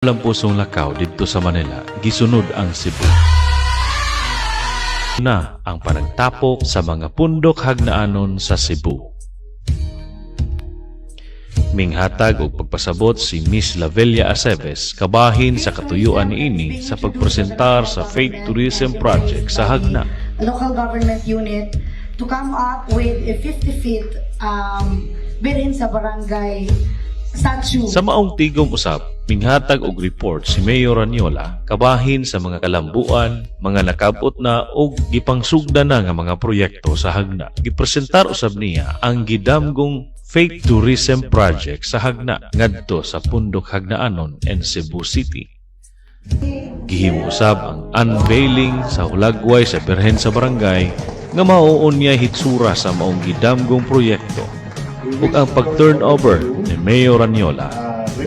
Lampusong lakaw didto sa Manila, gisunod ang Cebu. Na ang panagtapok sa mga pundok hagnaanon sa Cebu. Minghatag og pagpasabot si Miss Lavella Aceves kabahin sa katuyuan niini sa pagpresentar sa Faith Tourism Project sa Jagna. Local government unit to come up with a 50 feet Birhen sa Barangay statue. Sa maong tigom usab, minghatag og report si Mayor Raniola kabahin sa mga kalambuan, mga nakabot na og gipangsugda na nga mga proyekto sa Jagna. Gipresentar usab niya ang gidamgong Faith Tourism Project sa Jagna ngadto sa Pundok Hagnaanon and Cebu City. Gihimo usab ang unveiling sa hulagway sa Birhen sa Barangay nga mao unya hitsura sa maong gidamgong proyekto ug ang pag-turnover ni Mayor Raniola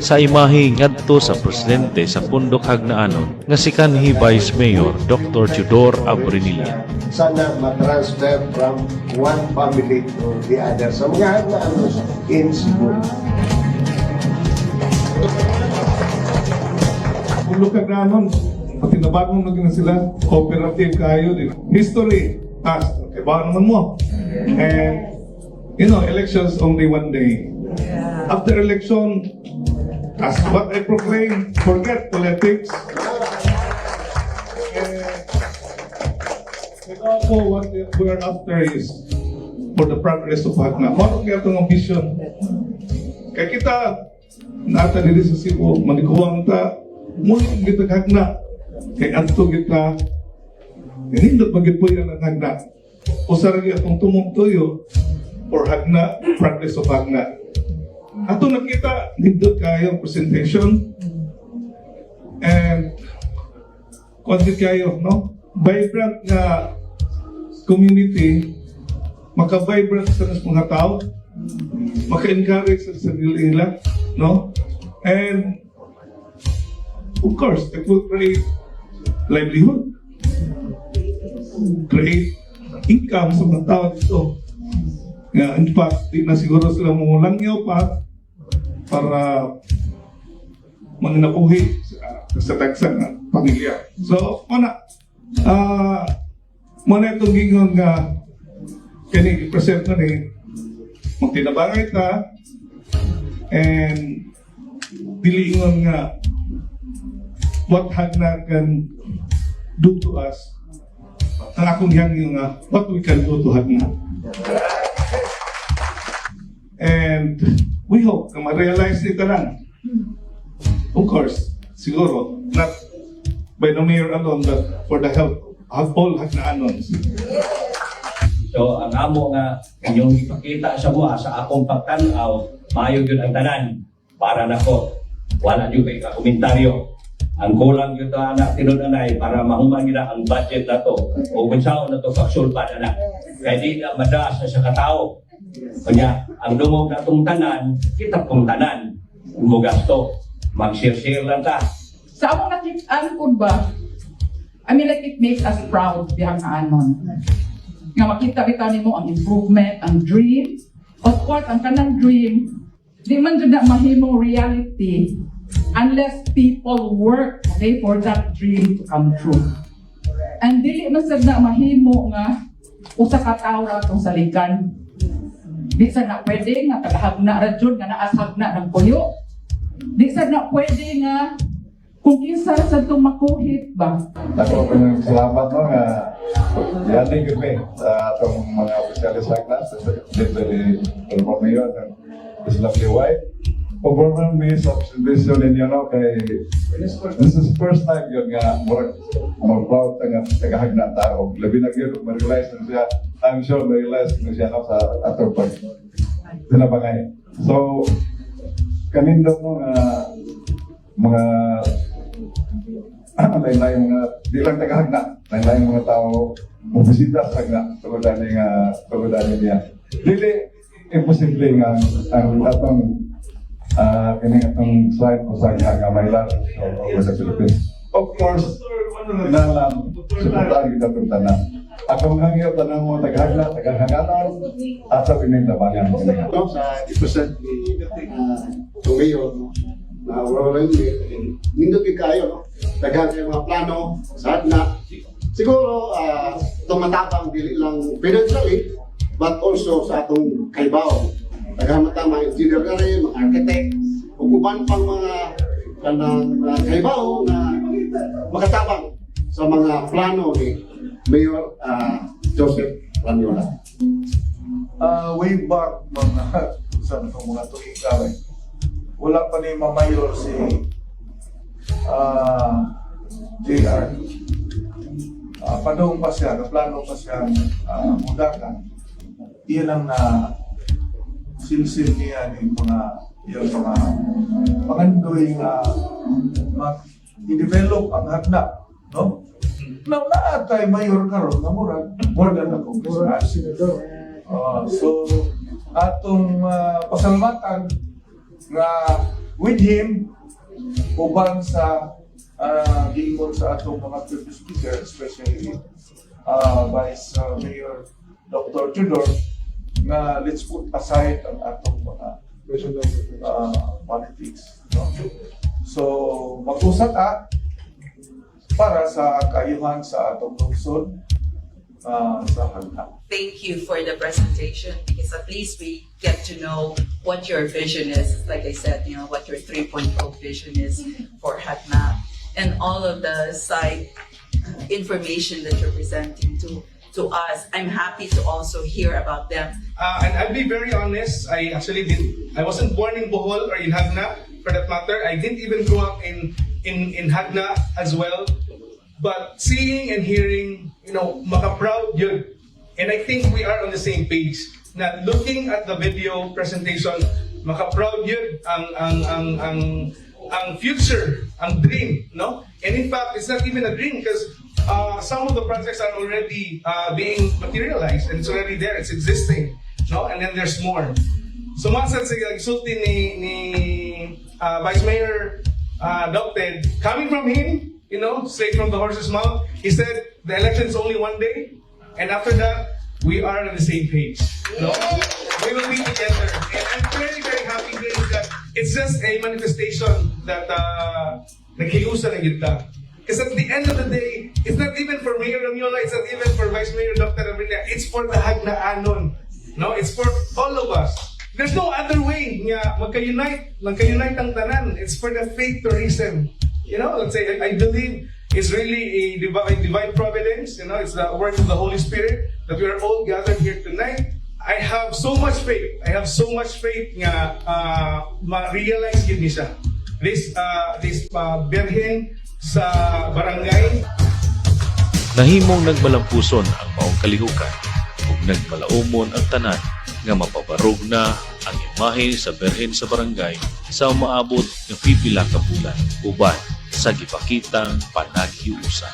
sa imahe ngadto sa presidente sa Pundok Hagnaanon nga si kanhi Vice Mayor Dr. Teodoro Abrenilla. Sana ma-transfer from one family to the other sa mga Hagnaanos in Cebu. Pundok Hagnaanon, pati nabagong na sila, cooperative kayo din. History, past, okay, baka naman mo. And, elections only one day. After election, as what I proclaim, forget politics. And also what we are after is for the progress of Jagna. Mao kaya itong ambition. Kaya kita, nata diri sa Cebu, manikuwang ta, muli kita Jagna. Kay adto kita, nindot magit po yan ang Jagna. Usa ra gyud atong tumong tuyo for Jagna, progress of Jagna. Ato nakita, nindot kayo presentation and konti kayo, no? Vibrant nga community, maka-vibrant sa mga tao, maka-encourage sa sarili nila, no? And of course, it will create livelihood, create income sa mga tao dito. Yeah, in fact, di na siguro sila mangulangyaw pa para manginabuhi sa tagsa nga pamilya. So, muna, muna itong gingon nga kani i-present na ni magtinabangay ta and dili ingon nga what Jagna can do to us, ang akong hangyo nga what we can do to Jagna, and we hope na ma-realize nito lang, of course, siguro not by the mayor alone but for the help of all Hagnaanons. So ang amo nga inyong ipakita sa mua sa akong pagtan-aw, maayo gyud ang tanan. Para nako, wala gyud kay komentaryo. Ang kulang gyud ta ana tinud-anay para mahuman gyud ang budget nato o kung saon na to pagsulbad ana. Kay di na madaas na sa katao. Kanya ang dungog natong tanan, kita pong tanan mo gasto. Mag-share-share lang ta. Sa among nakit-an pud ba, I mean, like, it makes us proud bihang naanon. Nga makita bitaw nimo ang improvement, ang dream. Of course, ang kanang dream, di man jud na mahimong reality unless people work, okay, for that dream to come true. And dili man sad na mahimo nga usa ka tawo ra atong saligan. Di sad na pwede nga tagahagna ra jud nga naa sa Jagna ng puyo. Di sad na pwede nga kung kinsa sa itong makuhit ba. Ako po salamat, no, nga yani gud mi sa atong mga opisyalis sa class dito ni Former Mayor and his lovely wife. Overwhelmed mi sa presentation ninyo, no, kay this is first time yun nga murag mag-proud ta nga tagahagna ta og labi na gyud ma-realize na siya. I'm sure ma-realize na siya, no, sa atong pag tinabangay. So kanindot, no, nga mga lain-lain mga di lang tagahagna, lain-lain mga tao mo bisita sa Jagna tungod ani niya. Dili imposible nga ang atong kining atong side o sa nga may all over the Philippines. Of course, kinahanglan suportahan kita itong tanan. Akong hangyo tanang mga tagahagna, tagahaganan, ato ining tabangan. No, sa i-present ni Mayor, no? Na wala rin, nindot gyud kayo, no? Daghan kayo mga plano sa Jagna. Siguro, tumatabang dili lang financially, but also sa atong kaibaw. Daghan man ta mga engineer ka rin, mga architect, ug uban pang mga kanang kaibaw na makatabang sa mga plano ni Mayor Joseph Raniola. Way back mga sa mga tuig karon. Wala pa ni mamayor si JR. Padung pa siya, naplano pa siya mudakan. Iyan ang na silsil niya ni mga iyang mga pangandoy nga mag i-develop ang Jagna, no? Now, naa tay mayor karon nga murag more than a congressman. So atong pasalamatan nga with him uban sa giingon sa atong mga previous speaker, especially Vice Mayor Dr. Tudor, nga let's put aside ang atong mga politics, no? So mag-usap ta para sa kaayuhan sa atong lungsod, sa Jagna. Thank you for the presentation because at least we get to know what your vision is. Like I said, what your 3.0 vision is for Jagna and all of the side information that you're presenting to us. I'm happy to also hear about them. And I'll be very honest, I actually didn't, I wasn't born in Bohol or in Jagna, for that matter. I didn't even grow up in Jagna as well. But seeing and hearing, maka-proud yun. And I think we are on the same page. Na looking at the video presentation, maka-proud yun ang future, ang dream, no? And in fact, it's not even a dream because some of the projects are already being materialized and it's already there, it's existing, no? And then there's more. So mga sa gisulti ni Vice Mayor Docted, coming from him, straight from the horse's mouth, he said the election is only one day, and after that, we are on the same page. No? We will be together. And I'm very, very happy hearing that it's just a manifestation that naghiusa na gyud ta. Because at the end of the day, it's not even for Mayor Raniola, it's not even for Vice Mayor Dr. Abrinia, it's for the Hagnaanon. No, it's for all of us. There's no other way nga magka-unite, magka-unite ang tanan. It's for the faith tourism. Let's say, I believe it's really a divine providence. It's the work of the Holy Spirit that we are all gathered here tonight. I have so much faith. I have so much faith nga ma-realize gyud ni siya. This birhen sa barangay. Nahimong nagmalampuson ang maong kalihukan ug nagmalaumon ang tanan nga mapabarog na ang imahe sa Birhen sa Barangay sa umaabot nga pipila ka bulan uban sa gipakitang panaghiusa.